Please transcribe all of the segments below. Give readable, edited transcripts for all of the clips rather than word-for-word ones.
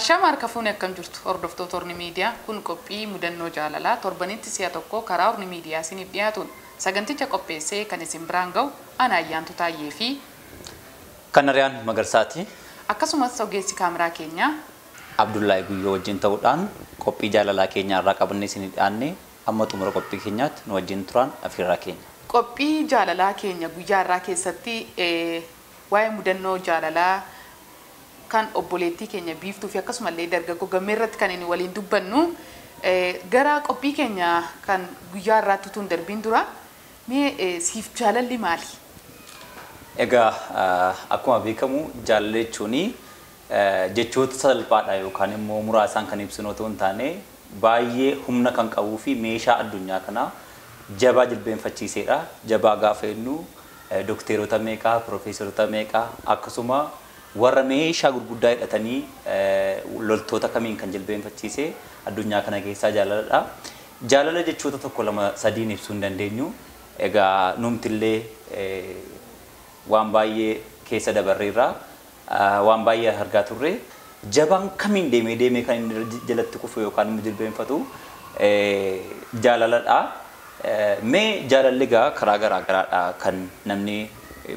Ashama harka fuune, akkam jirtu hordoftoota Horni Miidiyaa? Kun qophii mudannoo jaalalaa torbanitti si'a tokko karaa Horni Miidiyaa isiniif dhiyaatuun saganticha qopheessee kan isin biraan ga'u ana Ayyaantu Taayyee fi Kan Ariyaan Magarsaati. Akkasumas ogeessi kaameraa keenyaa Abdullahi Guyyoo wajjin ta'uudhaan qophii jaalalaa keenya irraa qabannee isinii dhiyaanne. Amma xumura qophii keenyaatti nu wajjin turaan afeerraa keenya. Qophii jaalalaa keenya guyyaa irraa keessatti waa'ee mudannoo jaalalaa kan obboleettii keenya Biiftuu fi akkasumallee dargaggoo Gammee irratti kan inni waliin dubbannu. Gara qophii keenya kan guyyaa irraatti utuu hin darbiin dura, mee siif jaalalli maali? Egaa akkuma beekamu jaalala jechuun jechoota salphaadha yookaan immoo muraasaan kan ibsinu otoo hin taane, baay'ee humna kan qabuu fi meeshaa addunyaa kanaa jabaa jilbeenfachiisedha. Jabaa gaafa jennu dokteerota meeqaa, piroofeesarota meeqaa, akkasuma warra meeshaa gurguddaa hidhatanii loltoota kamiin kan jilbeenfachiise addunyaa kana keessaa jaalaladha. Jaalala jechoota tokko, lama, sadiin ibsuu hin dandeenyu. Egaa numtillee waan baay'ee keessa dabarreerra, waan baay'ee argaa turre. Jabaan kamiin deemee deemee kan inni jalatti kufu yookaan immoo jilbeenfatu jaalaladha. Mee jaalalli egaa karaa garaa garaadha kan namni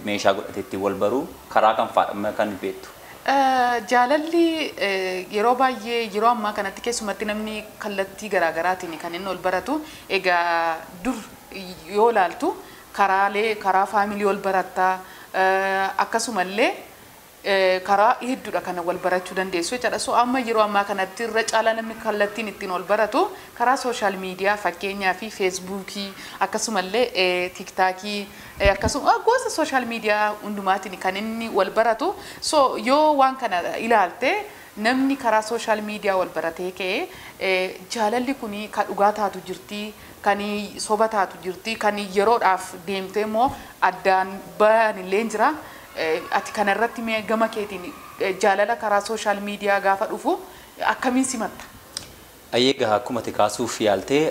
meeshaa godhatee ittiin wal baru, karaa kan fa'aadha kan beektu? Jaalalli yeroo baay'ee, yeroo ammaa kanatti keessumatti, namni kallattii garaa garaatiin kan inni wal baratu. Egaa dur yoo ilaaltu karaalee karaa family wal barattaa, akkasumallee karaa hedduudha kan wal barachuu dandeessu jechaadha. So amma yeroo ammaa kanatti irra caalaa namni kallattiin ittiin wal baratu karaa social media, fakkeenyaa fi Facebookii, akkasumallee TikTokii, akkasuma gosa social media hundumaatiin kan inni wal baratu. So yoo waan kana ilaalte, namni karaa social media wal baratee ka'ee jaalalli kun kan dhugaa taatu jirti, kan soba taatu jirti, kan yeroodhaaf deemtee immoo addaan bahan illee jira. Ati kanarratti mee gama keetiin jaalala karaa social media gaafa dhufu akkamiin simatta? Egaa akkuma ati kaasuuf yaaltee,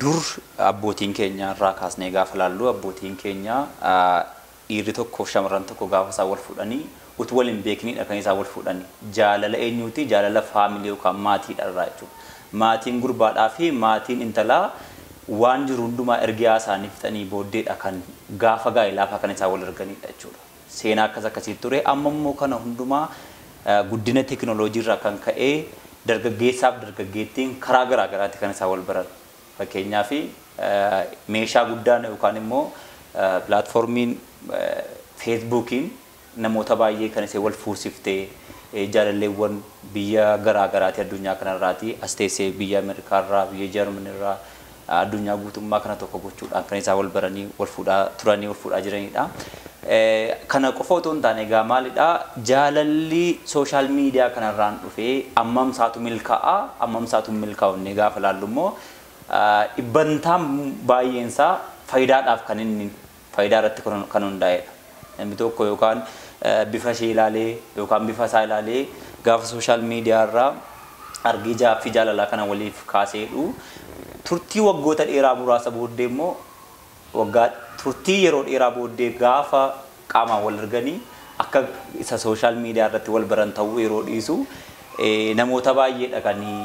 dur abbootiin keenya irraa kaasnee gaafa laallu, abbootiin keenya dhiirri tokkoof shamarran tokko gaafa isaan wal fuudhanii utuu wal hin beeknidha kan isaan wal fuudhanii. Jaalala eenyuuti? Jaalala family yookaan maatiidha irraa jechuudha. Maatiin gurbaadhaa fi maatiin intalaa waan jiru hundumaa ergiyaa isaanii fixanii booddeedha kan gaafa gaa'elaafaa kan isaan wal arganidha jechuudha. Seenaa akkas akkasii ture. Amma immoo kana hundumaa guddina teekinooloojii irraa kan ka'ee dargaggeessaaf dargaggeettiin karaa garaa garaatti kan isaan wal baran. Fakkeenyaaf meeshaa guddaan yookaan immoo platformiin Facebookiin namoota baay'ee kan isee wal fuusiftee, jaalalleewwan biyya garaa garaati addunyaa kanarraati as teessee biyya Ameerikaarraa, biyya Jarmanirraa, addunyaa guutummaa kana tokko gochuudhaan kan isaan wal baranii wal fuudhaa turanii wal fuudhaa jiranidha. Kana qofa otoo hin taane, egaa maalidha, jaalalli social media kanarraan dhufee ammam isaatu milkaa'a, ammam isaatu hin milkaa'u gaafa laallu immoo, dhibbantaan baay'eensaa faayidaadhaaf kan inni faayidaa irratti kan hundaa'edha. Namni tokko yookaan bifa ishee ilaalee yookaan bifa isaa ilaalee gaafa social media irraa argee jaaffii jaalalaa kana waliif kaaseedhu, turtii waggoota dheeraa muraasa booddee immoo, waggaa turtii yeroo dheeraa booddee gaafa qaamaan wal arganii akka isa social media irratti wal baran ta'uu yeroo dhiisu, namoota baay'ee dhaqanii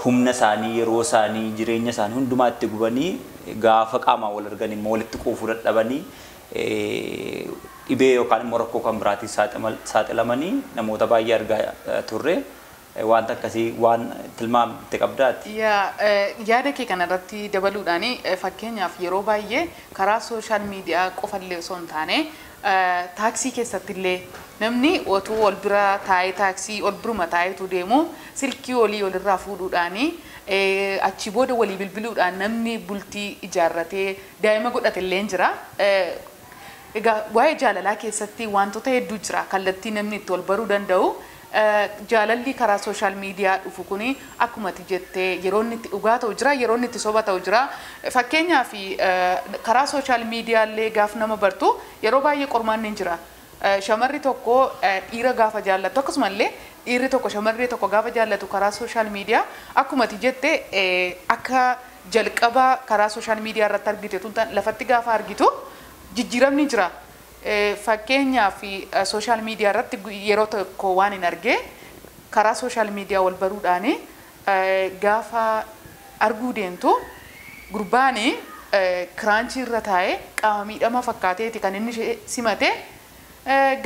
humna isaanii, yeroo isaanii, jireenya isaanii hundumaa itti gubanii gaafa qaamaan wal argan immoo walitti quufuu dadhabanii dhibee yookaan immoo rakkoo kan biraatiif saaxilamanii namoota baay'ee argaa turre. Wanta akkasii waan tilmaamte qabdaati. Yaada kee kanarratti dabaluudhaan, fakkeenyaaf yeroo baay'ee karaa social media qofallee osoo hin taane, taaksii keessatti illee namni otuu wal bira taa'ee, taaksii ol biruma taa'eetu deemu, silkii olii walirraa fuudhuudhaani achi booda walii bilbiluudhaan namni bultii ijaarratee daa'ima godhate illee jira. Egaa waa'ee jaalalaa keessatti wantoota hedduu jira kallattii namni itti wal baruu danda'u. Jaalalli karaa social media dhufu kuni akkuma ati jettee yeroo inni itti dhugaa ta'u jira, yeroo inni itti soba ta'u jira. Fakkeenyaaf karaa social media illee gaaf nama bartu yeroo baay'ee qormaanni hin jira. Shamarri tokko dhiira gaafa jaallattu, akkasumallee dhiirri tokko shamarree tokko gaafa jaallatu karaa social media, akkuma ati jette akka jalqaba karaa social media irratti argite tun lafatti gaafa argitu jijjiiramni jira. Fakkeenyaaf social media irratti yeroo tokko waan hin argee Karaa social media wal baruudhaani gaafa arguu deemtu gurbaani kiraanchii irra taa'ee qaama miidhamaa fakkaateeti kan inni ishee simate.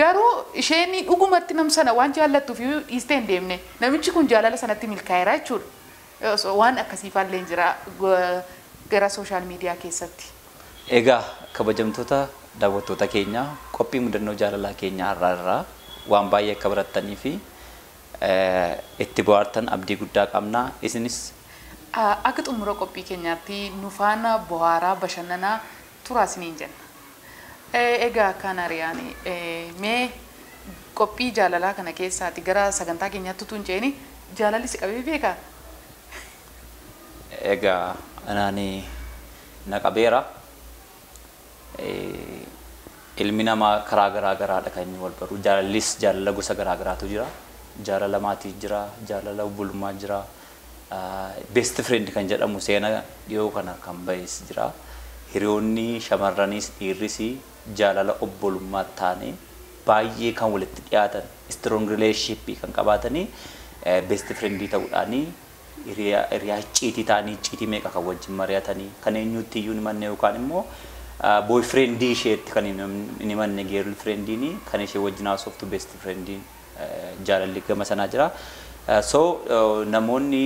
Garuu isheen dhugumatti nam sana waan jaallattuuf dhiistee hin deemne, namichi kun jaalala sanatti milkaa'eera jechuudha. Waan akkasiifaallee jira gara social media keessatti. Egaa kabajamtoota daawwattoota keenya, qophii mudannoo jaalalaa keenya har'aa irraa waan baay'ee akka barattanii fi itti bohaartan abdii guddaa qabna. Isinis Akka xumura qophii keenyaatti nu faana bohaaraa bashannanaa turaa isiniin jenna. Egaa kan ariyaan mee qophii jaalalaa kana keessaati gara sagantaa keenyaatti utuu hin ceeni, jaalalli si qabee beekaa? Egaa anaani na qabeera. Ilmi namaa karaa garaa garaadha kan inni wal baru. Jaalallis jaalala gosa garaa garaatu jira. Jaalala maatii jira, jaalala obbolummaa jira. Best friend kan jedhamu seena dhiyoo kana kan bahes jira. Hiriyoonni shamarranis dhiirris jaalala obbolummaa taane baay'ee kan walitti dhiyaatan, strong relationship kan qabaatanii, best friendii ta'uudhaanii hiriyaa icciitii ta'anii icciitii meeqa kan wajjin mari'atanii, kan eenyutti iyyuu hin himanne, yookaan immoo boyfriendii isheetti kan hin himanne, girlfriendiin kan ishee wajjin haasoftu best friendiin jaalalli gama sanaa jira. So namoonni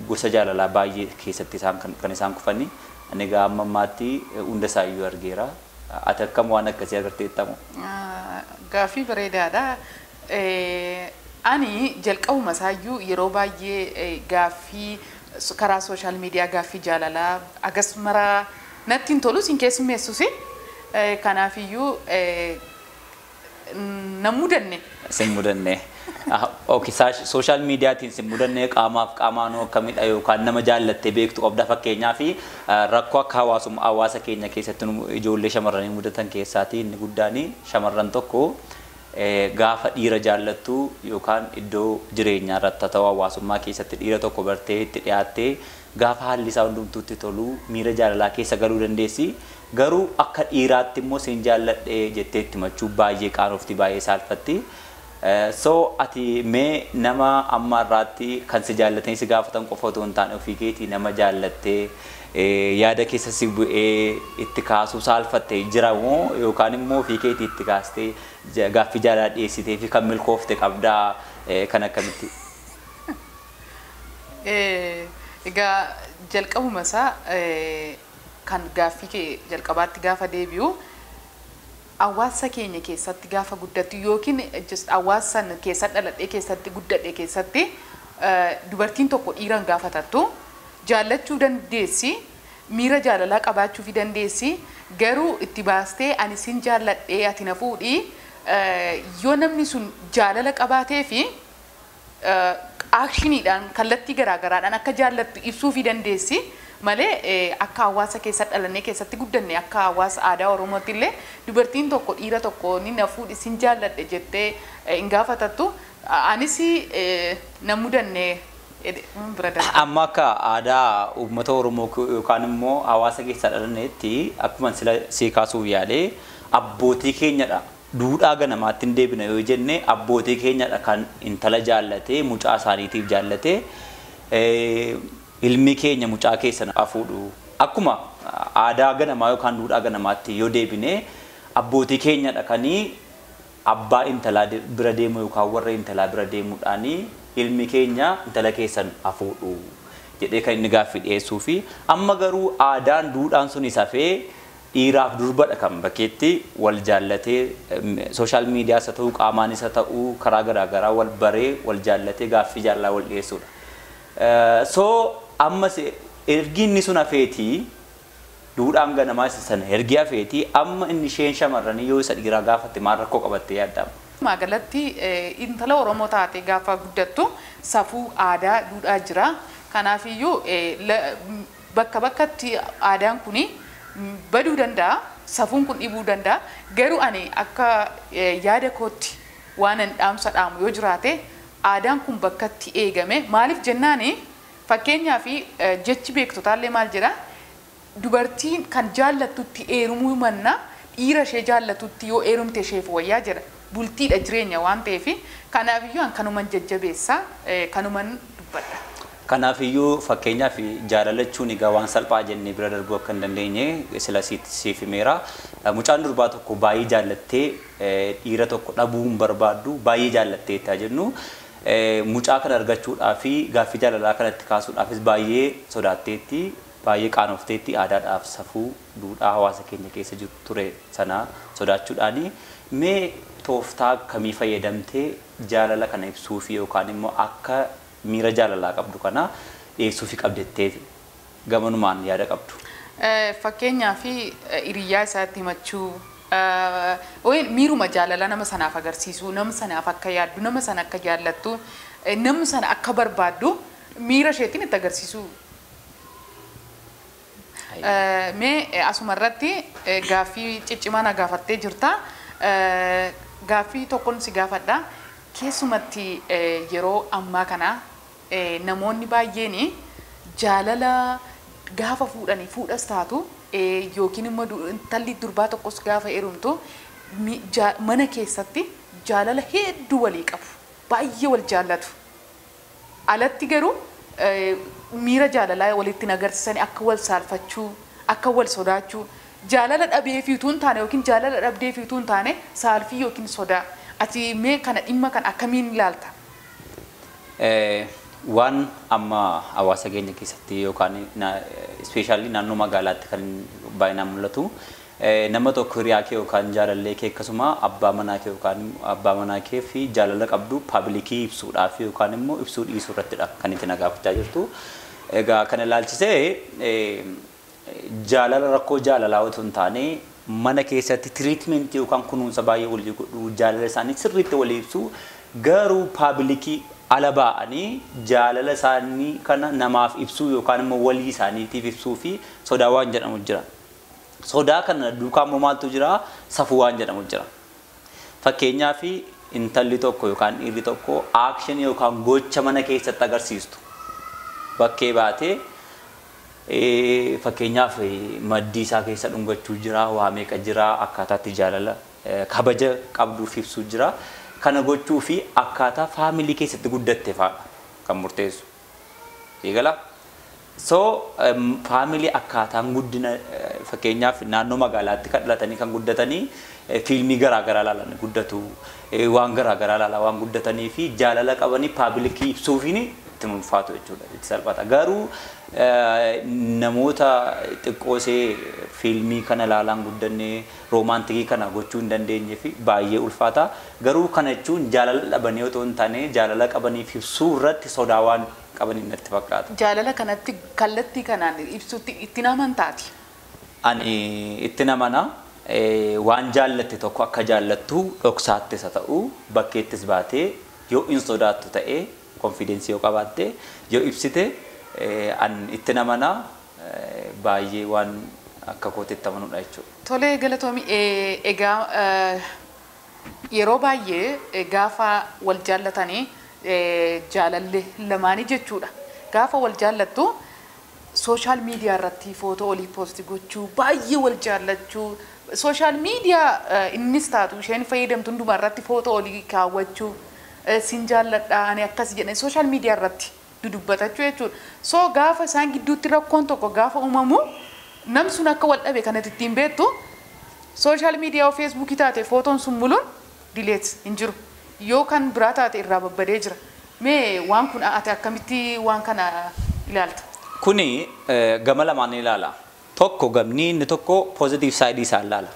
gosa jaalalaa baay'ee keessatti isaan kan isaan kufanii, ani egaa amma ammaatti hunda isaayyuu argeera. Ati akkam, waan akkasii agarteettamoo? Gaaffii bareedaadha. Ani jalqabuma isaayyuu yeroo baay'ee gaaffii karaa social media gaaffii jaalalaa agas maraa natti hin tolus, hin keessummeessus. Kanaafiyyuu nan mudanne. Sin mudanne. Okay, social mediaatiin sin mudanne, qaamaaf qaamaan akkamidha, yookaan nama jaallattee beektu qabda? Fakkeenyaa fi rakkoo akka hawaasummaa hawaasa keenya keessatti ijoollee shamarranii mudatan keessaatii inni guddaan, shamarran tokko gaafa dhiira jaallattu yookaan iddoo jireenyaa irratti haa ta'u hawaasummaa keessatti dhiira tokko bartee itti dhiyaattee, gaafa haalli isaa hundumtuutti tolu miira jaalalaa keessa galuu dandeessi. Garuu akka dhiiraatti immoo sin jaalladhee jettee itti himachuu baay'ee qaanofti, baay'ee saalfatti. So ati mee nama amma irraatti kan si jaallatanii si gaafatan qofa otoo hin taane, ofii keetii nama jaallattee yaada keessa si bu'ee itti kaasuu saalfattee jira moo, yookaan immoo ofii keetii itti kaastee gaaffii jaalalaa dhiyeessitee fi kan milkoofte qabdaa, kan akkamitti? Egaa jalqabuma isaa kan gaaffii kee jalqabaatti gaafa deebi'u, hawaasa keenya keessatti gaafa guddattu yookiin just hawaasa keessa dhaladhee keessatti guddadhe keessatti, dubartiin tokko dhiiran gaafatattu jaallachuu dandeessi, miira jaalalaa qabaachuu fi dandeessi, garuu itti baastee ani sin jaalladhee ati na fuudhii, yoo namni sun jaalala qabaatee fi actioniidhaan kallattii garaagaraadhaan akka jaallattu ibsuu fi dandeessi malee, akka hawaasa keessa dhalannee keessatti guddanne, akka hawaasa aadaa Oromootti illee dubartiin tokko dhiira tokko ni na fuudhi, sin jaalladhe jettee hin gaafatattu. Anis na mudanne bira darba. Amma akka aadaa uummata Oromoo yookaan immoo hawaasa keessa dhalanneetti, akkuma sila sii kaasuuf yaalee, abbootii keenyadha. Duudhaa ganamaatti hin deebina yoo jenne, abbootii keenyadha kan intala jaallatee mucaa isaaniitiif jaallatee, ilmi keenya mucaa keessan hafuudhu. Akkuma aadaa ganamaa yookaan duudhaa ganamaatti yoo deebine, abbootii keenyadha kanii abbaa intalaa bira deemu yookaan warra intalaa bira deemuudhaanii ilmi keenya intala keessan hafuudhu jedhee kan inni gaaffii dhiyeessuu fi amma garuu aadaan duudhaan sun hafee dhiiraaf durbadha kan bakkeetti wal jaallatee social mediaas haa ta'uu qaamaanis haa ta'uu karaa garaagaraa wal baree wal jaallatee gaaffii jaalalaa wal dhiyeessuudha. So ammas ergi inni sun hafeetii, duudhaan ganamaa isa sana ergi hafeetii, amma inni isheen shamarranii yoo isa dhiiraa gaafatte maal rakkoo qabattee yaadama? Magaalatti intala Oromoo taate gaafa guddattu safuu, aadaa, duudhaa jira. Kanaafiyyuu bakka bakkatti aadaan kuni baduu danda'a. Safuun kun dhibuu danda'a. Garuu ani akka yaada kootti waan ani dhaamsa dhaamu yoo jiraate, aadaan kun bakkatti eegame. Maaliif jennaani, fakkeenyaa fi jechi beektotaallee maal jedha? Dubartiin kan jaallattutti heerumuu manna dhiira ishee jaallatutti yoo heerumte isheef wayyaa jedha. Bultiidha, jireenya waan ta'eef, kanaafiyyuu an kanuman jajjabeessa, kanuman dubbadha. Kanaafiyyuu fakkeenyaaf jaalalachuun egaa waan salphaa jennee bira darbuu akka hin dandeenye sila siif himeera. Mucaan durbaa tokko baay'ee jaallattee dhiira tokko dhabuu hin barbaaddu, baay'ee jaallattee itti jennu. Mucaa kana argachuudhaa fi gaaffii jaalalaa kanatti kaasuudhaafis baay'ee sodaatteetti, baay'ee qaanofteetti, aadaadhaaf safuu duudhaa hawaasa keenya keessa jiru ture sana sodaachuudhaani. Mee tooftaa akkamii fayyadamtee jaalala kana ibsuu fi yookaan immoo akka miira jaalalaa qabdu kana dhiyeessuu fi qabdettee gamanumaan yaada qabdu? Fakkeenyaaf hiriyyaa isaatti himachuu, miiruma jaalala nama sanaaf agarsiisuu, nama sanaaf akka yaaddu, nama sana akka jaallattu, nama sana akka barbaaddu miira isheetiin itti agarsiisuu. Mee asuma irratti gaaffii ciccimaa na gaafattee jirta. Gaaffii tokkoon si gaafadha. Keessumatti yeroo ammaa kana namoonni baay'een jaalala gaafa fuudhanii, fuudhas taatu yookiin immoo intalli durbaa tokkos gaafa heerumtu, mana keessatti jaalala hedduu walii qabu. Baay'ee wal jaallatu. Alatti garuu miira jaalalaa walitti agarsiisan, akka wal saalfachuu, akka wal sodaachuu, jaalala dhabee fi utuu hin taane yookiin jaalala dhabdee fi utuu hin taane saalfii yookiin sodaa. Ati mee kana dhimma kan akkamiin ilaalta? Waan amma hawaasa keenya keessatti yookaan especially naannoo magaalaatti kan baay'inaan mul'atu, nama tokko, hiriyaa kee yookaan jaalallee kee, akkasuma abbaa manaa kee yookaan abbaa manaa kee fi jaalala qabdu public ibsuudhaaf yookaan immoo ibsuu dhiisuu irrattidha kan itti na gaafachaa jirtu. Egaa kana ilaalchisee jaalala rakkoo jaalalaa otoo hin taane mana keessatti treatment yookaan kunuunsa baay'ee walii godhuu, jaalala isaanii sirriitti walii ibsu, garuu public ala ba'anii jaalala isaanii kana namaaf ibsuu yookaan immoo walii isaaniitiif ibsuu fi sodaa waan jedhamu jira. Sodaa kana duukaa immoo maaltu jira? Safuu waan jedhamu jira. Fakkeenyaaf intalli tokko yookaan dhiirri tokko action yookaan gocha mana keessatti agarsiistu bakkee baatee, fakkeenyaaf maddii isaa keessa dhungachuu jira, waa meeqa jira, akkaataatti jaalala kabaja qabduuf ibsuu jira. Kana gochuu fi akkaataa family keessatti guddatte fa'aadha kan murteessu. Eegala. So family akkaataan guddina, fakkeenyaaf naannoo magaalaatti kan dhalatanii kan guddatanii fiilmii garaa garaa ilaalan guddatu, waan garaa garaa ilaalaa waan guddatanii fi jaalala qabanii public ibsuufiin itti ulfaatu jechuudha, itti salphata. Garuu namoota xiqqoosee fiilmii kana ilaalaan guddannee romantic kana gochuu hin dandeenye fi baay'ee ulfaata. Garuu kana jechuun jaalala dhabanii otoo hin taane jaalala qabaniif ibsuu irratti sodaa waan qabaniin natti fakkaata. Jaalala kanatti kallattii kanaan ibsutti itti amantaati? Ani itti amana. Waan jaallatte tokko akka jaallattu dhoksaattis haa ta'u bakkeettis baatee yoo hin sodaattu ta'ee, confidence yoo qabaatte, yoo ibsite, an itti amana, baay'ee waan akka kootitti amanudha jechuudha. Tolee, galatoomi. Egaa yeroo baay'ee gaafa wal jaallatanii, jaalalli lamaanii jechuudha. Gaafa wal jaallattu social media irratti footoo olii post gochuu, baay'ee wal jaallachuu, social media innis taatu isheen fayyadamtu hundumaa irratti footoo olii kaawwachuu, sin jaalladha ani akkas jedhanii social media irratti dudubbatachuu jechuudha. So gaafa isaan gidduutti rakkoon tokko gaafa uumamu, nam sun akka wal dhabe kanatti ittiin beektu, social media Feesbuukii taate footoon sun muluun delete hin jiru. Yoo kan biraa taate irraa babbadee jira. Mee waan kun ati akkamitti waan kana ilaalta? Kuni gama lamaan ilaala. Tokko gamni inni tokko positive side isaa ilaala.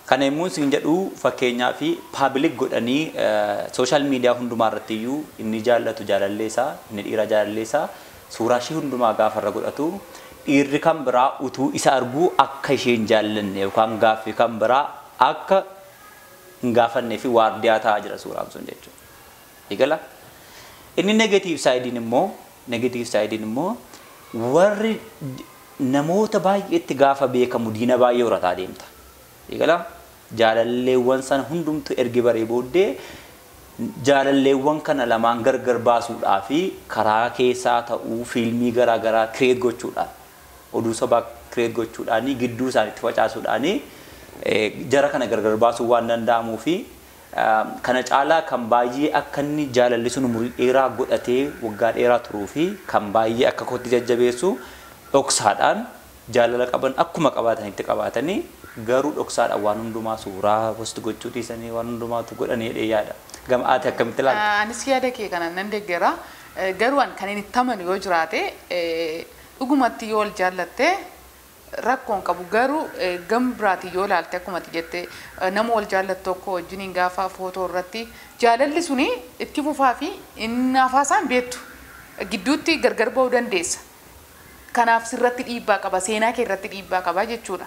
Kana yommuu isin jedhu, fakkeenyaa fi public godhanii social media hundumaa irratti iyyuu inni jaallatu jaalallee isaa, inni dhiira jaalallee isaa suuraa ishee hundumaa gaafa irra godhatu, dhiirri kan biraa utuu isa arguu akka isheen jaallanne yookaan gaaffii kan biraa akka hin gaafannee fi waardiyaa ta'aa jira suuraan sun jechuudha. Eegala. Inni negative sideiin immoo warri namoota baay'eetti gaafa beekamu diina baay'ee horataa deemta. Eegala. Jaalalleewwan sana hundumtu ergi baree booddee jaalalleewwan kana lamaan gargar baasuudhaa fi karaa keessaa ta'uu fiilmii garaa garaa create gochuudhaan, oduu sobaa create gochuudhaan, gidduu isaaniitti facaasuudhaan jara kana gargar baasuu waan danda'amuu fi Kana caalaa kan baay'ee akka inni jaalalli sun umurii dheeraa godhatee waggaa dheeraa turuu fi kan baay'ee akka kootti jajjabeessu dhoksaadhaan jaalala qaban akkuma qabaatanitti qabaatanii garuu dhoksaadhaan waan hundumaa suuraa post gochuu dhiisanii waan hundumaatu godhanii jedhee yaada. Gama ati akkamitti ilaalta? Anis yaada kee kana nan deeggera. Garuu an kan inni itti amanu yoo jiraate dhugumatti yoo wal jaallatte rakkoon qabu, garuu gam biraatiin yoo ilaalte akkuma ati jette nama wal jaallattu tokko wajjiniin gaafa footoo irratti jaalalli suni itti fufaa fi inni afaasaan beektu gidduutti gargar ba'uu dandeessa. Kanaaf sirratti dhiibbaa qaba, seenaa kee irratti dhiibbaa qaba jechuudha.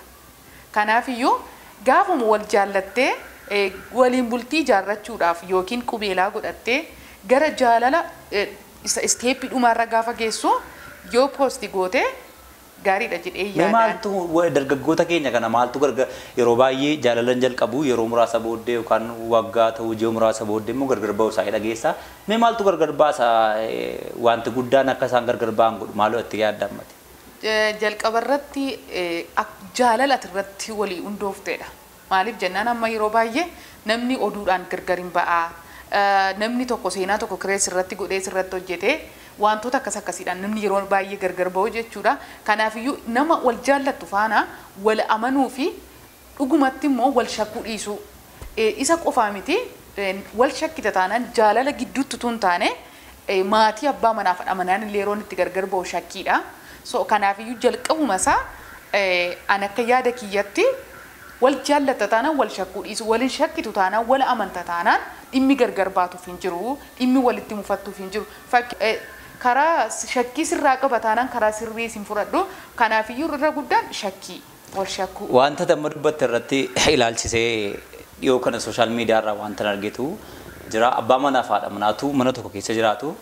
Kanaaf iyyuu gaafuma wal jaallattee waliin bultii ijaarrachuudhaaf yookiin qubeelaa godhattee gara jaalala isa step dhumaarra gaafa geessu yoo post goote gaariidha jedhee Mee yaadaan. Maaltu dargaggoota keenya kana maaltu gargar yeroo baay'ee jaalalan jalqabu yeroo muraasa booddee yookaan waggaa ta'uu ji'a muraasa booddee immoo gargar ba'uu isaa dhageessa. Mee maaltu gargar baasa, wanti guddaan akka isaan gargar ba'an godhu maaloo itti yaadda ammati? Jalqaba irratti jaalala ati irratti walii hundoofteedha. Maaliif jennaan amma yeroo baay'ee namni oduudhaan gargar hin ba'aa. Namni tokko seenaa tokko kirees irratti godhee irratti hojjetee wantoota akkas akkasiidhaan namni yeroo baay'ee gargar ba'u jechuudha. Kanaafiyyuu nama wal jaallattu faana wal amanuu fi dhugumatti immoo wal shakkuu dhiisuu. Isa qofaa miti, wal shakkita taanaan jaalala gidduutti utuu hin taane maatii abbaa manaaf haadha manaan illee yeroo itti gargar ba'u shakkiidha. So kanaafiyyuu jalqabuma isaa an akka yaada kiyyatti wal jaallatta taanaan wal shakkuu dhiisu, wal hin shakkitu taanaan, wal amanta taanaan dhimmi gargar baatuuf hin jiru, dhimmi walitti mufattuuf hin jiru. Karaa shakkii sirraa qaba taanaan karaa sirrii sin fudhadhu. Kanaafiyyuu irra guddaan shakkii, wal shakkuu. Wanta amma dubbatte irratti ilaalchisee dhiyoo kana social media irraa wanta argitu jira. Abbaa manaa fi haadha manaatu mana tokko keessa jiraatu.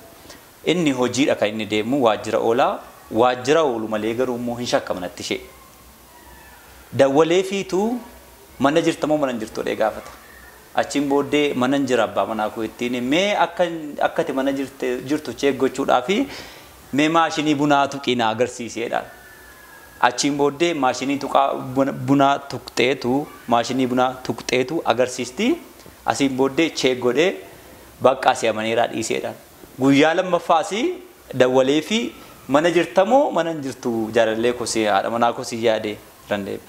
Inni hojiidha kan inni deemu, waajjira oolaa. Waajjira oolu malee garuu immoo hin shakka manatti ishee. Dawwalee fiituu mana jirta moo mana hin jirtu jedhee gaafata. Achiin booddee mana hin jira abbaa manaa koo ittiin mee akka akkati mana jirtu check gochuudhaafi mee maashinii bunaa tuqii na agarsiiseedhaan. Achiin booddee maashinii tuqaa bunaa tuqxeetu, maashinii bunaa tuqxeetu agarsiisti. Asiin booddee check godhee bakka asii amaneeraa dhiiseedhaan. Guyyaa lammaffaas dawwalee fi mana jirtamoo mana hin jirtu jaalallee kosii haadha manaa kosii yaadee danda'e.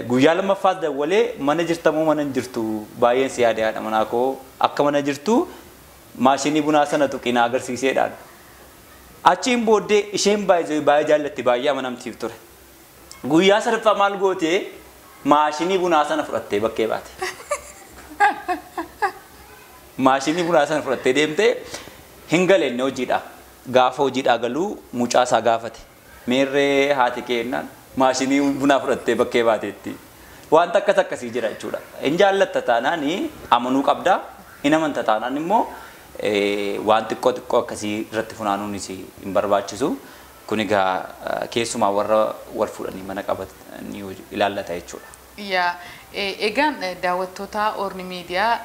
Guyyaa lammaffaas dawwalee mana jirtamoo mana hin jirtu baay'een si yaade haadha manaa koo akka mana jirtu maashinii bunaa sana tuqii na agarsiiseedhaan. Achiin booddee isheen baay'ee baay'ee jaallatti, baay'ee amanamtiif ture. Guyyaa sadaffaa maal gootee? Maashinii bunaa sana fudhattee bakkee baate. Maashinii bunaa sana fudhattee deemtee hin galenne hojiidha. Gaafa hojiidhaa galuu mucaa isaa gaafate. Meerree haati kennaan maashinii bunaa fudhattee bakkee baateetti. Wanta akkas akkasii jira jechuudha. Hin jaallatta taanaan amanuu qabda. Hin amanta taanaan immoo waan xiqqoo xiqqoo akkasii irratti funaanuunis hin barbaachisu. Kun egaa keessumaa warra wal fuudhanii mana qabatanii ilaallata jechuudha. Yaa, egaan daawwattoota Orni Miidiyaa,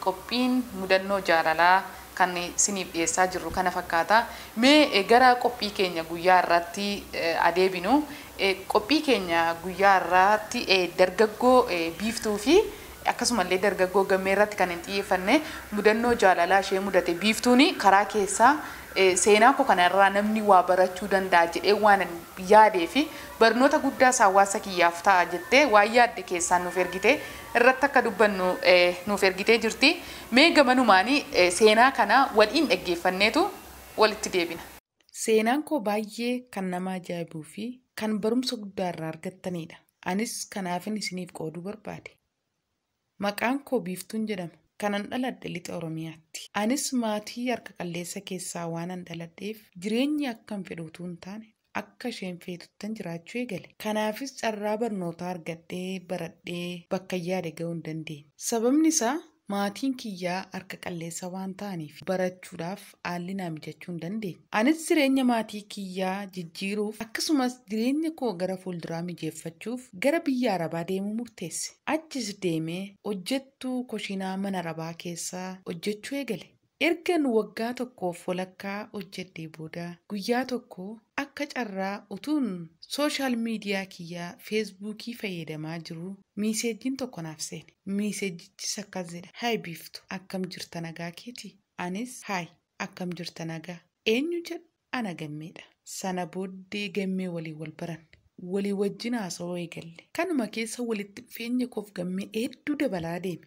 qophiin mudannoo jaalalaa kan isiniif dhiyeessaa jirru kana fakkaata. Mee gara qophii keenya guyyaa irratti adeebinu. Qophii keenya guyyaa irratti dargaggoo Biiftuu fi akkasumallee dargaggoo Gammee irratti kan hin xiyyeeffanne mudannoo jaalalaa ishee mudate Biiftuun karaa keessaa seenaa koo kanarraa namni waa barachuu danda'a jedhee waan yaadee fi barnoota guddaa hawaasa kiyyaaf ta'a jettee waan yaadde keessaan nuuf ergite irratti akka dubbannu nuuf ergitee jirti. Mee gamanumaanii seenaa kana waliin dhaggeeffanneetu walitti deebina. Seenaan koo baay'ee kan nama ajaa'ibuu fi kan barumsa guddaa irraa argattanidha. Anis kanaafin isiniif qooduu barbaade. Maqaan koo Biiftuun jedhama. Kanan dhaladhe lixa Oromiyaatti. Anis maatii harka qalleessa keessaa waanan dhaladheef jireenyi akkan fedhu utuu hin taane akka isheen feetuttan jiraachuu eegale. Kanaafis carraa barnootaa argadhee baradhee bakka yaade ga'uu hin dandeenye. Sababni isaa maatiin kiyyaa harka qalleessa waan ta'aniif barachuudhaaf haalli naa mijachuu hin dandeenye. Anis jireenya maatii kiyyaa jijjiiruuf akkasumas jireenya koo gara fuulduraa mijeeffachuuf gara biyya Arabaa deemuu murteesse. Achis deemee hojjettuu kushiinaa mana Arabaa keessaa hojjechuu eegale. Ergan waggaa tokkoof walakkaa hojjedhee booda guyyaa tokko akka Akka carraa utuun social media kiyyaa Feesbuukii fayyadamaa jiru messageiin tokko naaf seene. Messageichis akkas jedha. "Hi Biiftu, akkam jirta, nagaa keeti?" Anis, "Hi, akkam jirta, nagaa? Eenyu?" jedhu. "Ana Gammeedha." Sana booddee Gammee waliin wal baranne. Walii wajjin haasawaa eegalle. Kanuma keessa walitti dhufeenya koof Gammee hedduu dabalaa deeme.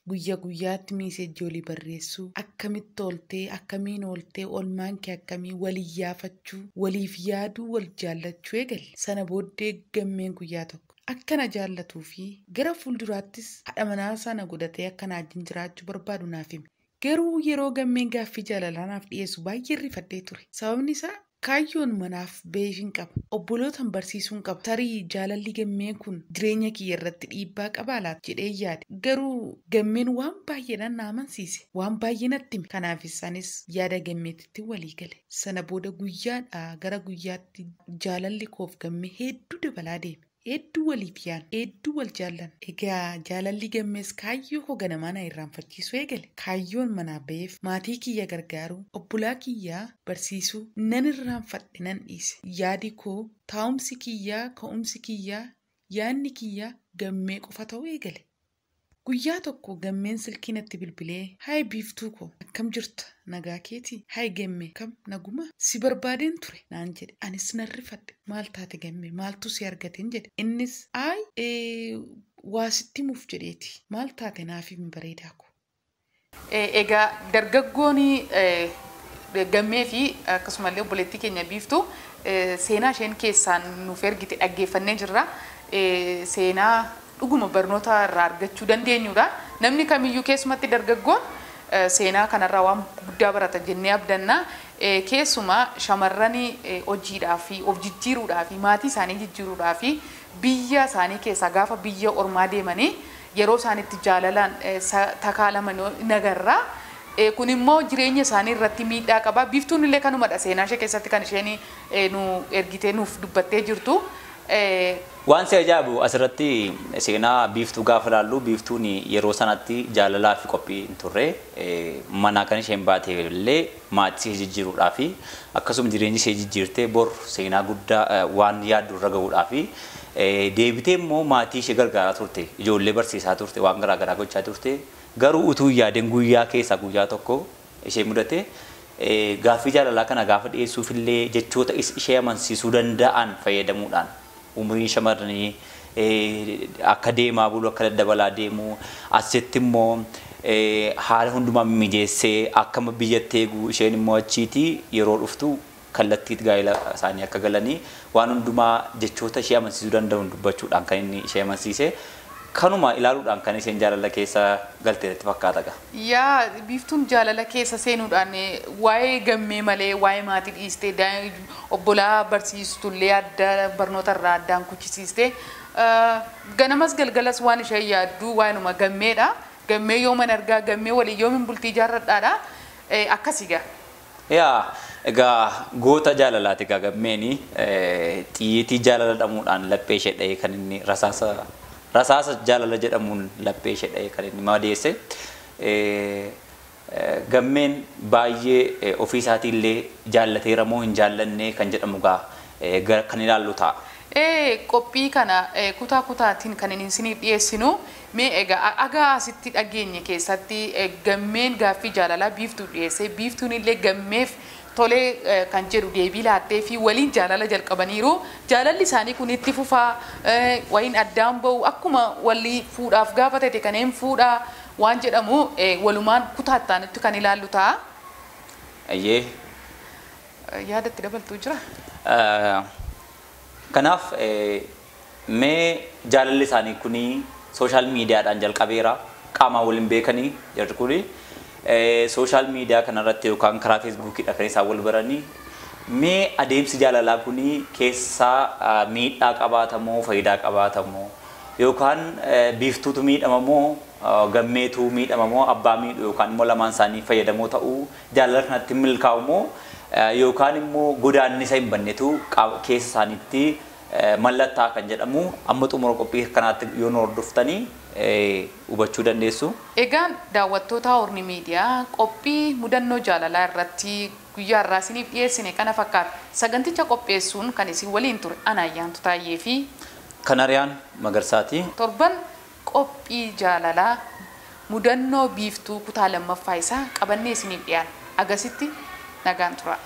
Guyyaa guyyaatti message walii barreessuu, akkamitti ooltee, akkamiin ooltee, oolmaan kee akkamii, walii yaafachuu, waliif yaaduu, wal jaallachuu eegalle. Sana booddee Gammeen guyyaa tokko akka na jaallatuu fi gara fuulduraattis haadha manaa sana godhatee akka na wajjin jiraachuu barbaadu naaf hime. Garuu yeroo Gammeen gaaffii jaalalaa naaf dhiyeessu baay'ee rifadhee ture. Sababni isaa kaayyoon manaaf beefiin qaba. Obbolootan barsiisuun qaba. Tarii jaalalli Gammeen kun jireenya kiyya irratti dhiibbaa qabaa laata jedhee yaade. Garuu Gammeen waan baay'eedhaan na amansiise. Waan baay'ee natti hime. Kanaafis anis yaada Gammeetitti walii gale. Sana booda guyyaadhaa gara guyyaatti jaalalli koof Gammee hedduu dabalaa deeme. Hedduu waliif yaadne, hedduu wal jaallanne. Egaa jaalalli Gammees kaayyoo koo ganamaa na irraanfachiisuu eegale. Kaayyoon manaa ba'eef maatii kiyya gargaaruu, obbolaa kiyyaa barsiisuu nan irraanfadhe, nan dhiise. Yaadi koo, taa'umsi kiyyaa, ka'umsi kiyyaa, yaadni kiyyaa Gammee qofa ta'uu eegale. Guyyaa tokko Gammeen silkii natti bilbilee, "Hi Biiftuu koo, akkam jirta, nagaa keetii?" "Hi Gammee, kam, naguma, si barbaadeen ture," naan jedhe. Anis nan rifadhe. "Maal taate Gammee, maaltu si argateen?" jedhe. Innis, "Ayi, waa sitti himuuf jedheeti." "Maal taate, naaf himi bareedaa koo." Egaa dargaggoon Gammee fi akkasumallee obboleettii keenya Biiftuu seenaa isheen keessaan nuuf ergite dhaggeeffannee jirra. Seenaa dhuguma barnoota irraa argachuu dandeenyudha. Namni kamiyyuu, keessumatti dargaggoon, seenaa kanarraa waan guddaa barata jennee abdanna. Keessumaa shamarran hojiidhaa fi of jijjiiruudhaa fi maatii isaanii jijjiiruudhaa fi biyya isaanii keessaa gaafa biyya ormaa deemanii yeroo isaan itti jaalalaan takaalaman nagarraa. Kun immoo jireenya isaanii irratti miidhaa qaba. Biiftuun illee kanumadha seenaa ishee keessatti kan isheen nu ergitee nuuf dubbattee jirtu. Waan si ajaa'ibu asirratti seenaa Biiftuu gaafa ilaallu, Biiftuun yeroo sanatti jaalalaa fi qophii hin turre. Manaa kan isheen baate illee maatii ishee jijjiiruudhaa fi akkasuma jireenya ishee jijjiirtee bor seenaa guddaa waan yaaddu irra gahuudhaa fi deebitee immoo maatii ishee gargaaraa turte, ijoollee barsiisaa turte, waan garaa garaa gochaa turte. Garuu utuu hin yaadin guyyaa keessaa guyyaa tokko ishee mudate. Gaaffii jaalalaa kana gaafa dhiyeessuuf illee jechoota ishee amansiisuu danda'an fayyadamuudhaan, umriin shamarranii akka deemaa bulu, akka daddabalaa deemu, asitti immoo haala hundumaa mijeessee akka biyyatti eegu, isheen immoo achiitii yeroo dhuftu kallattiitti gaa'ela isaanii akka galanii waan hundumaa jechoota ishee amansiisuu danda'uun dubbachuudhaan kan inni ishee amansiise. Kanuma ilaaluudhaan kan isheen jaalala keessa galte natti fakkaata gaa. Yaa, Biiftuun jaalala keessa seenuudhaan waa'ee Gammee malee waa'ee maatii dhiistee, obbolaa barsiistullee adda barnoota irraa addaan kuchisiistee, ganamas galgalas waan isheen yaaddu waanuma Gammeedha. Gammee yooman argaa, Gammee walii yoomin bultii ijaarradhaadha. Akkasii gaa. Yaa, egaa goota jaalalaati egaa Gammeeni. Xiyyiitii jaalala dhamuudhaan laphee ishee dha'ee kan inni, rasaasa jaalala jedhamuun laphee ishee dha'ee kan inni madeesse. Gammeen baay'ee ofii isaatii jaallateera moo hin jaallanne kan jedhamu gaa kan ilaallu ta'a. Qophii kana kutaa kutaatiin kan inni isiniif dhiyeessinu. Mee egaa agaa asitti dhageenye keessatti Gammeen gaaffii jaalalaa Biiftuu dhiyeesse, Biiftuun illee Gammeef tolee kan jedhu deebii laattee fi waliin jaalala jalqabaniiru. Jaalalli isaanii kun itti fufaa wayin addaan ba'u, akkuma walii fuudhaaf gaafatate kanneen fuudhaa waan jedhamu walumaan kutaa itti kan ilaallu ta'a. Ayyee. Yaadatti dabaltuu jira? Kanaaf mee jaalalli isaanii kuni social mediadhaan jalqabeera. Qaamaan waliin beekanii jarri kuni. Social media kanarratti yookaan karaa Feesbuukiidha kan isaan wal baranii. Mee adeemsi jaalalaa kuni keessaa miidhaa qabaatamoo faayidaa qabaatamoo, yookaan Biiftuutu miidhamamoo Gammeetu miidhamamoo abbaa miidhu, yookaan immoo lamaan isaanii fayyadamoo ta'uu, jaalala kanatti milkaa'umoo yookaan immoo godaannisa hin bannetu keessa isaaniitti mallattaa kan jedhamu amma xumura qophii kanaatti yoo nu hordoftanii hubachuu dandeessu. Egaan daawwattoota Horni Miidiyaa, qophii mudannoo jaalalaa irratti Guyyaa irraa isiniif dhiyeessine kana fakkaata. Saganticha qopheessuun kan isin waliin ture ana Ayyaantu Taayyee fi Kanariyaan Magarsaati. Torban qophii jaalalaa mudannoo biiftuu kutaa lammaffaa isaa qabannee isiniif dhiyaanna. Agasitti nagaan turaa.